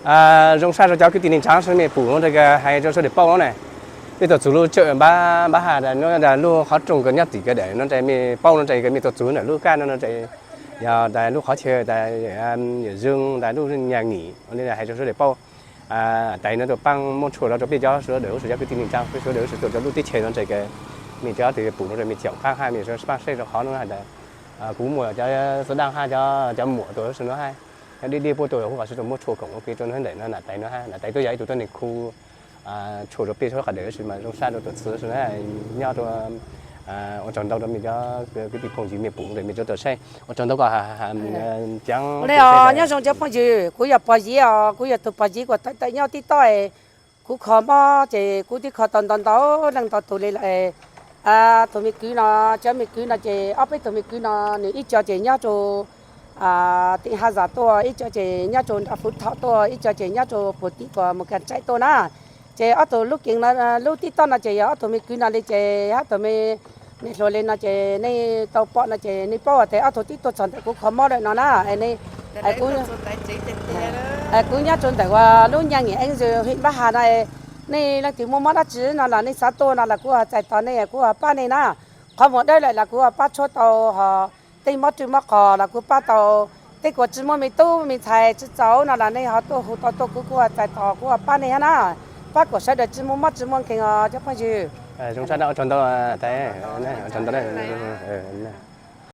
Zoo sab rau cov kwv tij neej tsaa mej pum nuav, hais rau sawv daws paub nuav na. Mej tuaj txug lub tsawm npab npab ha, lub qhov rooj kws nyob tim kawg dawm nuav, mej paub nuav, mej tuaj txug ntawm lub kaj nuav, yog tas lub qhov chaw tas yawm zoo tas lub nyag ngim, hais rau sawv daws paub. Tais nuav tuaj paab muab tshuaj rau peb cov sawv daws, sawv cov kwv tij neej tsaa, peb sawv daws tuaj rau lub teb chaws nuav, mej cov twg pum nuav mej caum qaab hab mej paab saib rau qhov nuav has tas kuv muaj cov xov daj hab cov muam tuaj sawv nuav hab, cov dib dib puab tuaj kuv kom sawv daws muab tshuaj koom ua ke rau nuav ntawm nuav, nam tais nuav hab, nam tais tuaj yog ib tug tuab neeg khu tshuaj rau peb sawv daws, mas zoo sab rau tuam txhw sawv daws nyob rau. Ua tsaug ntau rau mej cov kwv tij phooj ywg mej pum ntawm mej rov tuaj saib, ua tsaug ntau koj. Nyob zoo cov phooj ywg, kuv yog Pog Yiv os, kuv yog tug Pog Yiv kuas tawm tawm nyob tib toj. Kuv kho mob ces kuv twb kho tau ntau ntau leej ntau tug li lawm. Tug me kwv no, cov me kwv no ces ob peb tug me kwv no, nws ib co ces nyob rau tim Haj Zam tuaj, ib co ces nyob rau nram Fuv Thom tuaj, ib co ces nyob rau puag tim kuas Mus Kas Tsaim tuaj na. Ces ob tug lub keeb no, lub tib toj no ces yog ob tug me kwv no li ces hab tug me niam hluas li no ces nej tau pom no ces nej paub tias ob tug twb tuaj txog ntawm kuv kho mob lawm no na. Kuv nyob rau ntawm lub nyag ngim eeb zwm hwm npab ha no, nej leej twg muaj mob dab tsi no los nej xav tuaj no los kuv ho txais tos nej, kuv ho pab nej na. Qhov muag dawb lawm los kuv ho pab tshuab tau, ho tej mob rwg mob qos los kuv pab tau. Tej kuas tsi muaj me tub me ntxhais tsi txaus no los nej ho tuaj hu tau tuaj kuv, kuv ho txais tos kuv ho pab nej hab na. Pab kuas sawv daws tsi muaj mob tsi muaj nkeeg os cov phooj ywg. Zoo sab ntau, ua tsaug ntau, ua tsaug ntau.